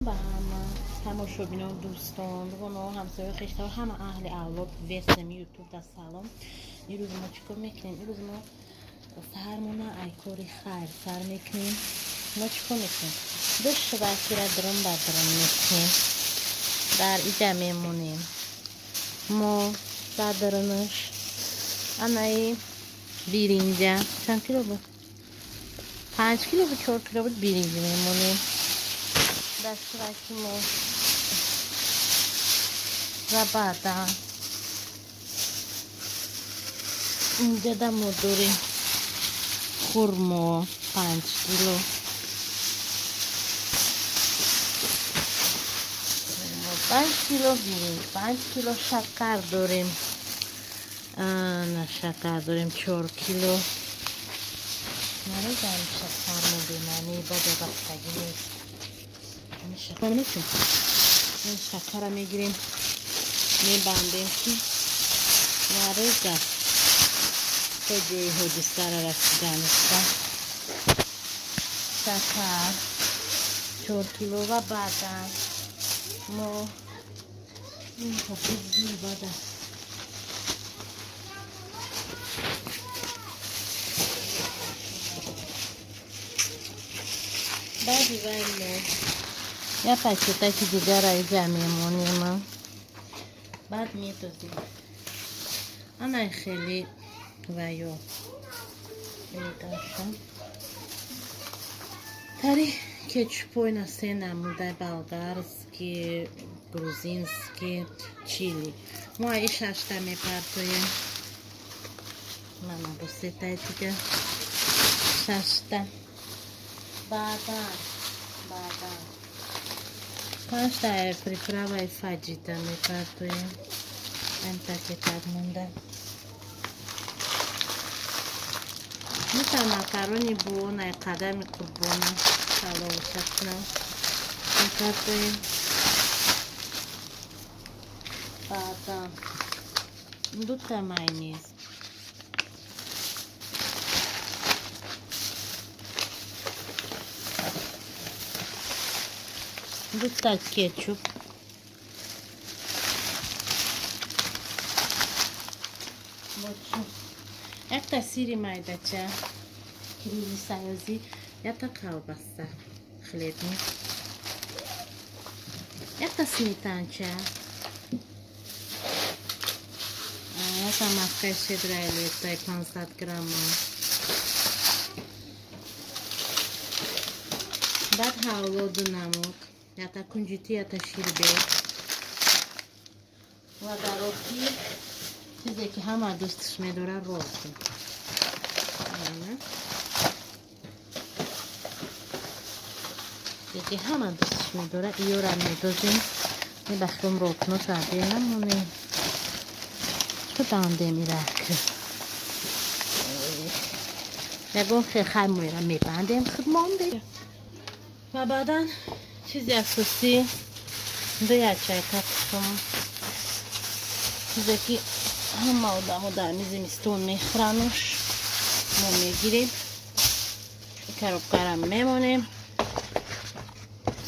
Ба ҳама тамошобинон, дӯстон, дугонаҳо, ҳамсоя, хештаҳо, ҳама аҳли авлод весами Ютуб да салом. Имрӯз мо чӣ кор мекунем? Имрӯз мо саҳармона ай кори хайр сар мекунем. Мо чӣ кор мекунем? Ду швакира дурум ба дурум мекунем, дар иҷа мемонем. Мо дар дурунаш анаи биринҷа чанд кило буд? 5 кило буд, 4 кило буд, биринҷ мемонем дар шваки мо. Ва баъдан инҷада мо дорем хурмо, 5 кило хурмо, 5 кило биринҷ, 5 кило шакар дорем. Ана, шакар дорем 4 кило. Нарезаем шакармо, бемаънии бада бастагӣ нест. Шакара мегирем, мебандем, ки нареза то ҷои ҳодисара расиданиста. Шакар 4 кило. Ва баъдан мо ин бада баъди вай мо як пакетаки дигара иҷа мемонем, баъд медозем. Ана, хеле ваё медаша тари кетчупойна се намудай: болгарский, грузинский, чили. Мо и шашта мепартоем. Мана, бо сетаи дига шашта. Баъдан панҷта приправаи фаҷита мепартоем, ин пакетак монда. Миса макарони буонай қадами қурбона саловша кунам, мепартоем. Баъдан дута майонез, дута кетчуп, якта сири майдача кирили саёзӣ, якта колбаса хлебный, якта сметанча, якта маскаи «Щедрая лента»и 500 грамма. Баъд ҳавлоду намуд, якта кунҷити, якта ширбет. Ва дар охир чизе ки ҳама дӯсташ медорад, ротун. Чизе ки ҳама дӯсташ медорад, иёра медозем. Мебахшом, ротуноша намонем, чӣ бандем ирак ягон хел хаймоира мебандем, худ мондем. Ва баъдан чизи асосӣ, ду ячайка тухм, чизе ки ҳама одамо дар ми зимистон мехӯрануш, мо мегирем, коробкара мемонем.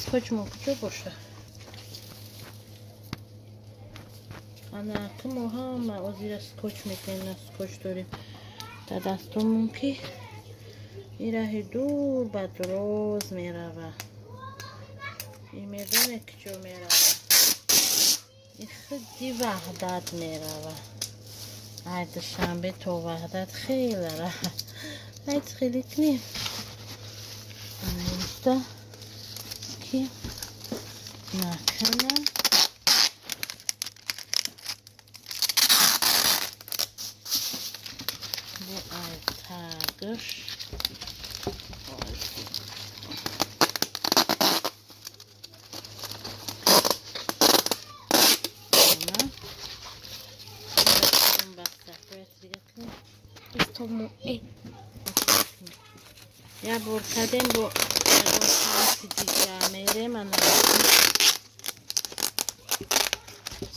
Скотчмо куҷо боша? Ана, мо ҳама озира скотч мекунем. На, скотч дорем дар дастомон, ки ин раҳи дур ба дуроз мерава. Ин медоне куҷо мерава? Ин худи Ваҳдат мерава. Ай Душанбе то Ваҳдат хеле раҳ. Айт хеле кунем анаиста, ки накана. Бо ай тагаш. Тому э. Як бор кардем, бо ягон самти дига мерем. Ана,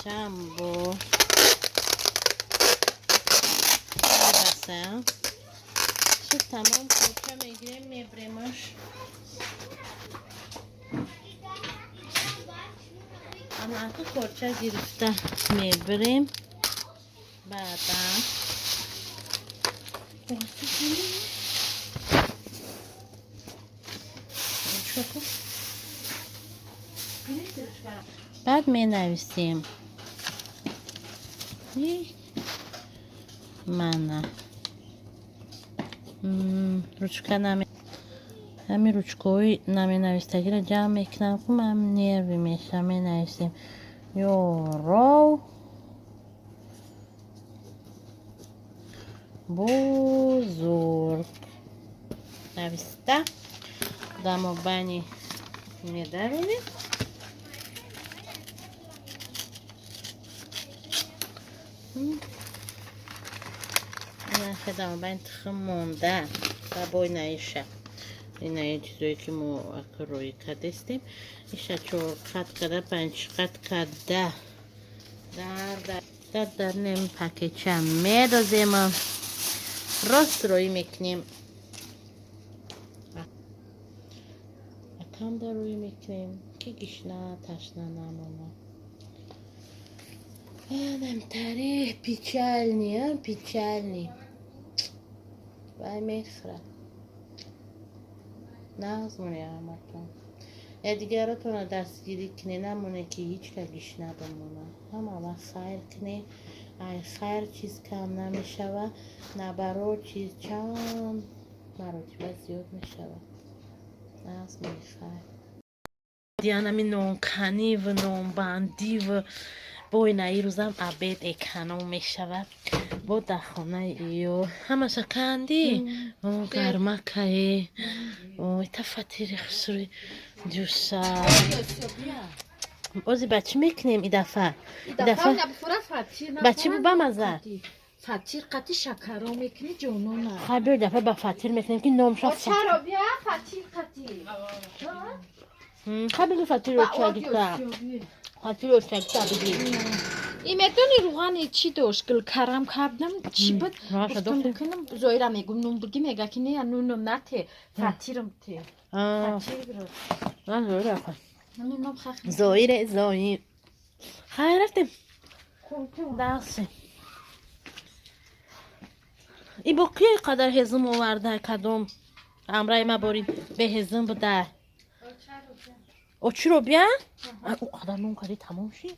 чанд бор баса шуд, тамом. Курча мегирем, мебремаш. Ана ака корча гирифта мебирем. Баъдан баъд менависем. Мана ручка наме ҳамин ручкаҳои наменавистагиро ҷамъ мекунам, ку ман нерви мешавам. Менависем ёров бузург нависта дар мобайни медаронем. Дар мобайни тухм монда ва бой наиша инаи чизое ки мо рӯй кардестем, иша чор қат када, панҷ қат када дар дарнем пакетча медозем, рост рӯй мекунем, акамда рӯй мекунем, ки гишна ташна намона. Намтари печальный, печальный вай мехӯрад. Нағз моне ҳаматон. Я дигаратонро дастгирӣ кунед, намоне ки ҳеҷ ка гишна бимонад. Ҳама вақт хайр кунед. Ай хайр чиз кам намешавад, набарор чиз чанд маротиба зиёд мешавад. Нағз моне хайр. Дианами нонканиву нонбандиву бой наи рӯзам обед эконом мешавад. Бо дар хонаи ё ҳамаша канди гармакае ой та фатири хусруи ҷуса. Ози ба чӣ мекунем и дафъа? Ба чӣ бамаза? Фатир қати шакаро мекунӣ ҷонона. Хай биё дафъа ба фатир мекунем ки номша Чаро бия фатир қати. Хай бигӯ фатиро чагита. Фатиро чагита бигӣ. И медони руғани чӣ дошт? Гулкарам кардам, чӣ буд? Гуфтам кунам, Зоира мегум нун буги мега ки не, нунум нате, фатирам те. Фатир бирод. На Зоира ха. Нунум хах. Зоире Зоир. Хай рафтем. Дарси. И бо кӣ қадар ҳезум оварда кадом? Амраи ма бори беҳезум буда. Очиро бия? Ӯ қадар нон кардӣ тамом ши?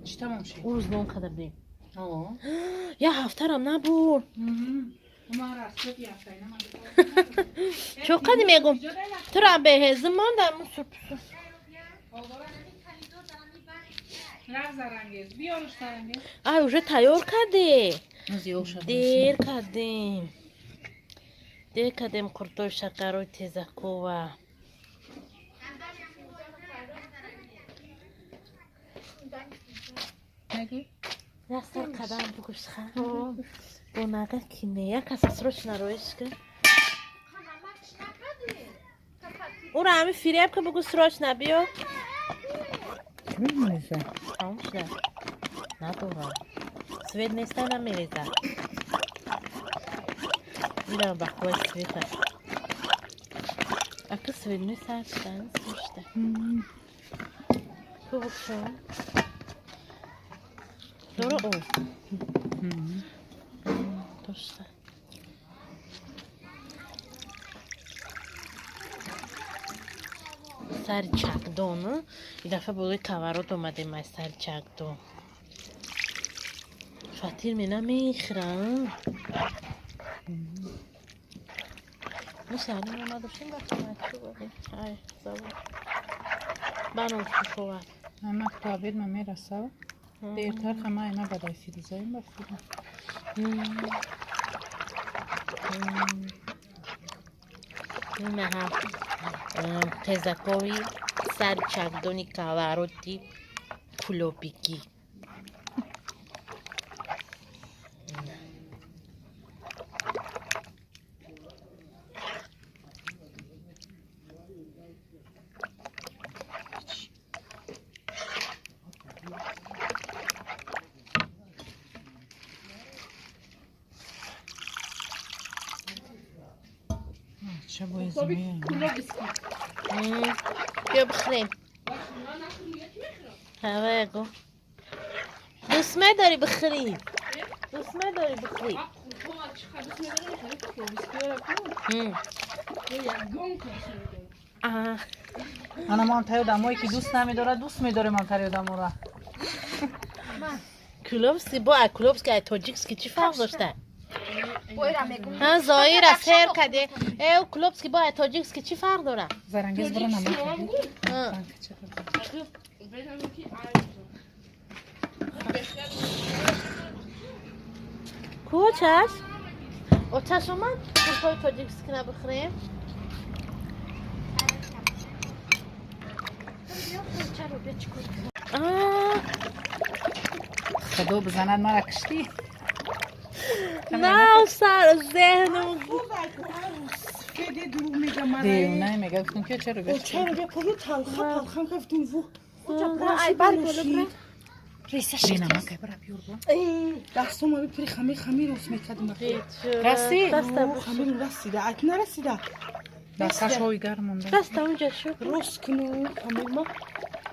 Чӣ тамом ши? Ӯ рӯз нон карда будем. Я ҳафтарам набуд. Чо қади мегум? Тура беҳезум мондам. Ай, уже тайёр кардӣ? Дер кардем. Дер кардем қуртои шакарои тезакова. Як сар қадам бугӯш ха. Бо нага ки не, як кас срочно роиш ка. Ура ҳами фиреб ка бугӯ срочно биё. Тамом шуда. Надорам. Свет неста намереза. Ирам ба қувваи света. Ака свет нест ҳар шуда, шуда. Ку букшо. Дора о. Дошта. Сари чакдон. И дафъа болои каварот омадем ай сари чакдон. Фатир мена мехӯрам. Мо саҳни надоштем вақти чӯ будем. Ай, завод. Банон шушовад. Ама то обед ма мерасав. Дертар хама ина бадай фирӯзаим ба фирӯ. Инаҳа тезакови сари чакдони кавароти кулобигӣ. Биё бихӯрем. Ҳава دوست نداری بخری؟ دوست نداری بخری؟ انا ما هم تای آدمایی که دوست نمیداره دوست میداریم هم تای آدمو را. کلوبسکی با کلوبسکی تاجیکسکی چی فرق داشته؟ ها زایر سر کده. ای کلوبسکی با تاجیکسکی چی فرق داره؟ زرنگیز برو نمی‌خوام. کو چش؟ او چش اومد؟ کلوبسکی تاجیکسکی نبخریم؟ خدا بزند مرا کشتی؟ نه سر ذهنم دیونه میگه گفتم که چرا گفتی؟ چرا بیا پولو تلخه تلخم گفتیم وو ریسه نمک برا بیور با دستم آبی پری خمیر خمیر روز میکردم رسی؟ خمیر رسیده اک نرسیده دستش های گرم مونده دست اونجا شو روز کنو خمیر ما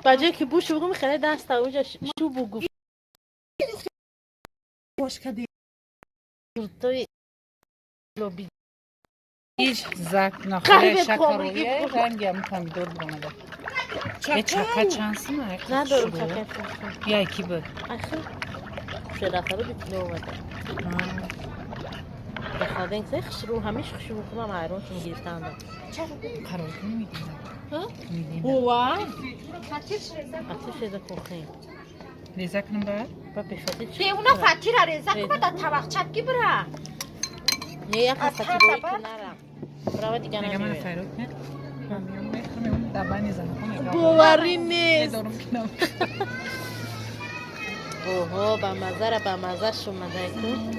بجای که بوش بگم خیلی دست اونجا شو بگو باش کدی توی لوبی هیچ زک نخوره شکرویه رنگی هم پمیدور برآمده. یه چکه چند سیمه؟ ندارم چکه یا یکی بود آخه خوشه رفته رو بیتونه اومده بخاطر اینکه خشرو همیشه خشرو خودم ایران چون گرفتن دارم قرار نمیدیم میدیم هوا آتش ریزه کوخیم ریزه کنم بعد؟ با پیشواتی چی؟ به اونا فتی را ریزه کن در طبق کی برا نه یک هسته که باید کنارم برای دیگه میگم من نمیره فیروز نه میگم دبا نیزنم باوری نیست ندارم که نم اوه با مزه را با مزه شومده کن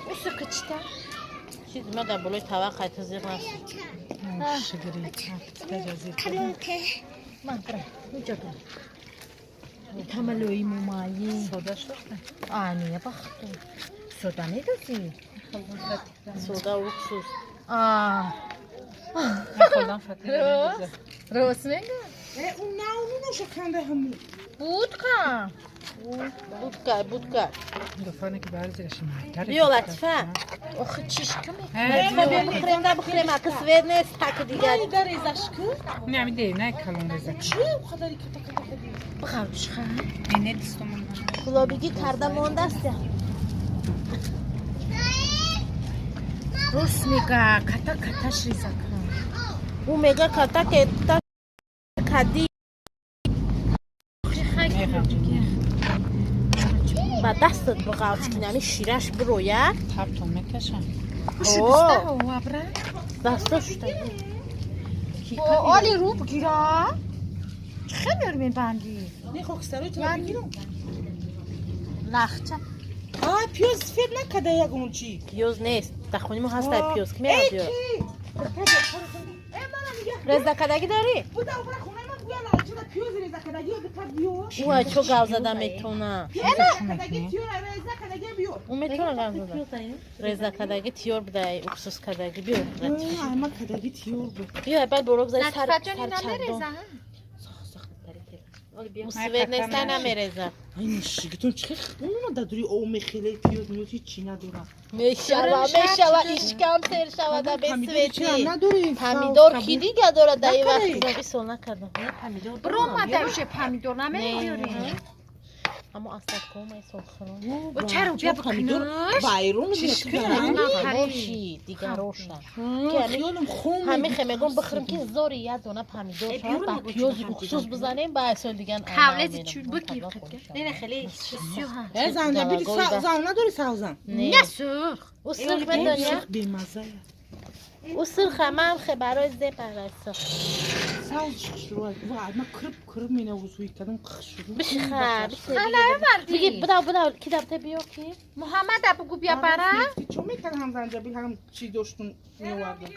اوسو کچتا چیز ما در بالای طبق قیت زیغ نشد شگری تجازی من برا اونجا برا تملوی ممایی سودا شد آنیه بختو سودا ندازی سودا و уксус آه خودم فتی راست میگه اون نه اون شکنده همون بود کن بود بود کرد دفعه که برای زیرش مرتره بیا لطفا آخه چیش کمی لطفا بیا بخوریم ده بخوریم اکه سوید نیست تک دیگه در ریزش کن نه میده نه کلون ریزه چی اون قدری کتا کتا کدی بخوش خواهم نه دستم کلابگی کرده مونده است راست میگه کتا کتاش ریزه کن او میگه کتا کتا کدی با دستت بقاوچ کنی یعنی شیرش بروید تبتون میکشم اوه دستا شده آلی رو بگیرا خیلی میبندی نه خاکستری تو بگیرم لخچه آه پیاز سفید نکده یگون چی پیاز نیست در خونی ما هست پیاز که میاد پیاز رزده کدگی داری؟ بودا برا خونه من گویا لاجه پیاز رزده کدگی رو بکر بیو او چو گاو زده میتونه کدگی تیور رزده کدگی بیو او میتونه گاو زده رزده کدگی تیور بده уксус کدگی بیو نه ما کدگی تیور بود بیا بعد برو بزنی سر لطفا جان اینا میریزه سوید نیست نمیریزه این شگتون چه اون دادری او میخیله پیاز میوتی چی نداره میشوه میشوه اشکم سر شوه در بسویتی نداری پمیدور کی دیگه داره در این وقت ما بیسول نکردم برو مادر وشه پمیدور نمیاری اما اصلا کوم ای سخرم و چرا بیا بکنوش بایرون باشی دیگه روشن خیالم خون همه خیلی میگم بخرم که زوری یه دونه پمیدور شد با پیاز уксус بزنیم با اصل دیگه قبل چون بگیر نه نه خیلی سیاه زنجبیل سوزن نداری سوزن نه سرخ او سرخ بدونی بی‌مزه او سرخ هم خیلی برای زی پرسا سوز شروع وای ما کرب کرب مینوزوی کردم خشرو بشه خلا بگی بدا بدا کی دبته بیا کی محمد بگو بیا برا چون میکردم هم زنجبیل هم چی داشتون میوردم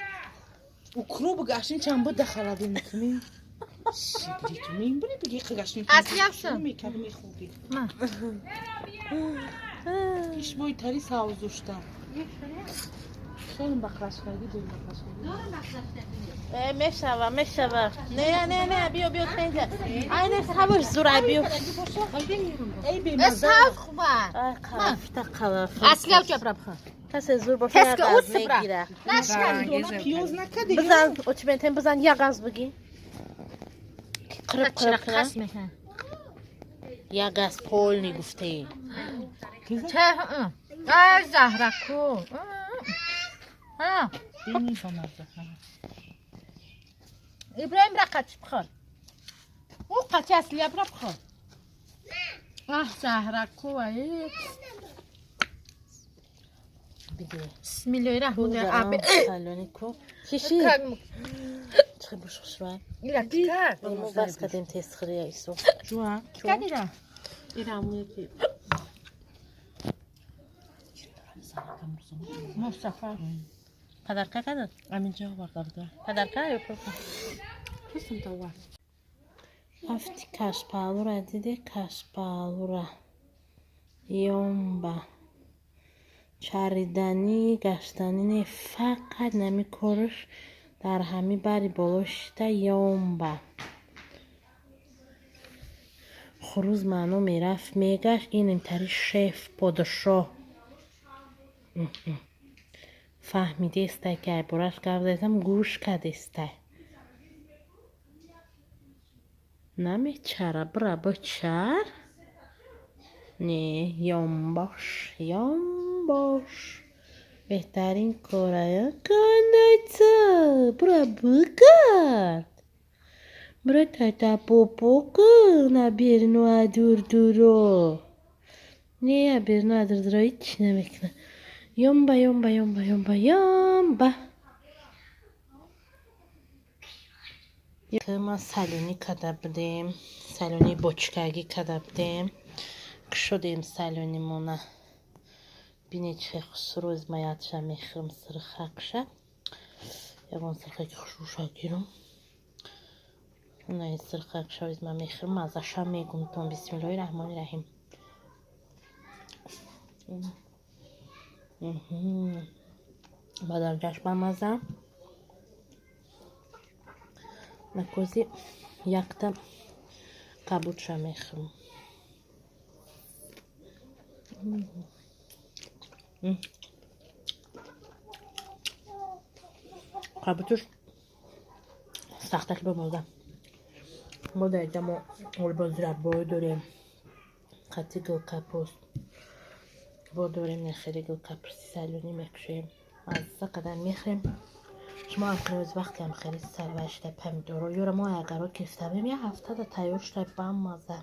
او کروب گشتین چند بود دخالت میکنی شگری تو میبری بگی گشتین اصلی میکردم میخوردی پیش بوی تری سوز داشتم Солим бақлашкаги дорим бақлашкаги. Мешава, мешава. Не, не, не, биё, биё, тенҷа. Ай, не, сабр зура, биё. Сав хуба. Ай, қалафта, қалаф. Асли ав чапра бха. Касе зур боша, як Касе газ ус бра. мегира. Дона пиёз накади. Бизан, очментен бизан, як газ биги. Қириб, қириб, қириб. Як газ полни гуфтаи. Че? Ай, Заҳраку. Ҳа. Бини ба маза. Ибраҳим ра қачи бихӯр. Ӯ қачи аслия бира бихӯр. Аҳ, Заҳраку, ай. Биди. Бисмиллоҳи раҳмони раҳим. Салони ку. Киши. Чӣ буш хушрӯй. Ира кикар. Мо бас кардем тестхӯрия исо. Чуа? Кикар ира. Мустафа. Падарка кардад? Аминҷа оварда буда. Падарка ё пурка? Пурсам тава. Афти кашпаалура диде, кашпаалура. Ёмба. Чариданӣ, гаштанӣ не, фақат нами корш дар ҳами бари боло шита ёмба. Хуруз маъно мерафт, мегашт, ин имтари шеф, подшоҳ. Фаҳмидестай, ки айбораш гап задам, гӯш кардестай. Намечара, бира бичар. Не, ёмбош, ёмбош. Беҳтарин корая канайца. Бира бигард. Бира тата попо кун, аберину адурдуро. Не, аберину адурдуро ҳеч намекунад. Ёмба, ёмба, ёмба, ёмба, ёмба. Ма салонӣ карда будем, салони бочкагӣ карда будем. Кушодем салонимона. Бинед чӣ хусрӯз ма ядша мехӯрам сирхакша. Ягон сирхаки хушрӯша гирам. Унаи сирхакша оз ма мехӯрам, мазаша мегумтон. Бисмиллоҳи раҳмони раҳим. Ба дарҷаш бамаза. Накози якта кабудша мехӯрам. Кабутуш сахтаки бамаза. Мо дар инҷа мо олбозираббой дорем. Қатъи гулкапуст. Бо дорем нехели гулкапусти салонӣ мекушем. Мазза қадар мехӯрем. Шумо ҳам хеле вақте ҳам хеле сарвар шуда помидоро ёра мо агаро гирифта будем, як ҳафтада тайёр шуда бамаза.